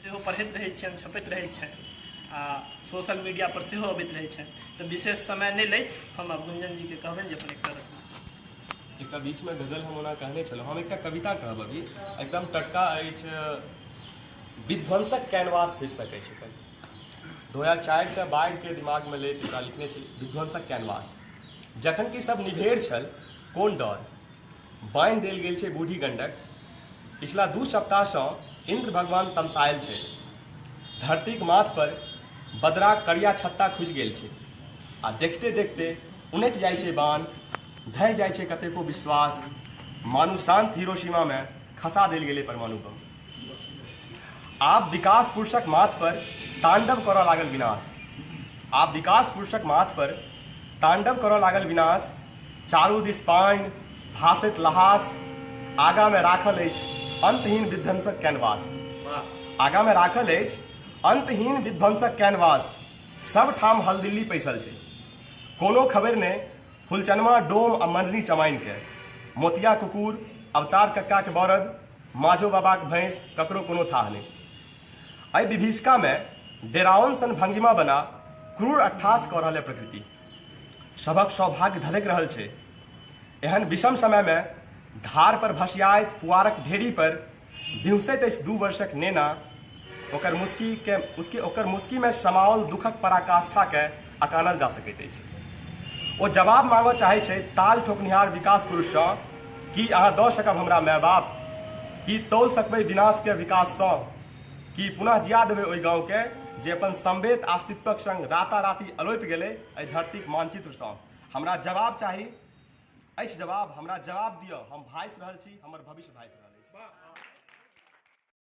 सेहो पढ़ैत रहै छियनि, छपैत रहै छनि आ सोशल मीडिया पर सेहो अबैत रहै छनि। तऽ विशेष समय नहि लैत हम आब गुंजन जीके कहबनि जे अपन एकटा रचना। एकटा बीचमे गजल हम ओना कहने छलहुँ, हम एकटा कविता कहब अभी, एकदम टटका अछि। विध्वंसक कैनवास शीर्षक अछि एकर। 2004के बाढ़िके दिमागमे लैत एकरा लिखने छी, विध्वंसक कैनवास। जखन कि सब निभेर छल, कोन डर, बान्हि देल गेल छै बूढ़ी गंडक। पिछला 2 सप्ताहसँ इन्द्र भगवान तमसायल छै। धरतीक माथ पर बदराक करिया छत्ता खुजि गेल छै आ देखते देखते उनटि जाइ छै बान्ह, ढहि जाइ छै कतेको विश्वास, मानू शान्त हिरोशिमामे खसा देल गेलै परमाणु बम। आब विकास पुरुषक माथ पर तांडव करऽ लागल विनाश। आब विकास पुरुषक माथ पर तांडव करऽ लागल विनाश। चारू दिस पानि, भासैत लहास, आगामे राखल अछि अंतहीन विध्वंसक कैनवास। आगामे राखल अछि अंतहीन विध्वंसक कैनवास। सब ठाम हलदिल्ली पैसल छै। कोनो खबरि नहि फुलचनमा डोम आ मरनी चमाइनके। मोतिया कुकुर, अवतार कक्काके बरद, माझो बाबाक भैंस, ककरो कोनो थाह नहि। एहि विभीषिकामे डेराओन सन भंगिमा बना क्रूर अट्ठास कऽ रहल है प्रकृति। सभक सौभाग्य धधकि रहल छै। एहन विषम समयमे धार पर भसियाइत पुआरक ढेरी पर बिहुँसैत अछि 2 वर्षक नेना। ओकर मुस्कीके उसके ओकर मुस्कीमे समाओल दुखक पराकाष्ठाके अकानल जा सकैत अछि। ओ जवाब मांगऽ चाहै छै ताल ठोकनिहार विकास पुरुषसँ, की अहाँ दऽ सकब हमरा माय-बाप? की तौल सकबै विनाशके विकाससँ? की पुनः जिया देबै ओहि गाँवके जे अपन समवेत अस्तित्वक संग राताराति अलोपि गेलै एहि धरतीक मानचित्रसँ? हमरा जवाब चाही, अछि जवाब, हमरा जवाब दिअ, हम भासि रहल छी, हमर भविष्य भासि रहल।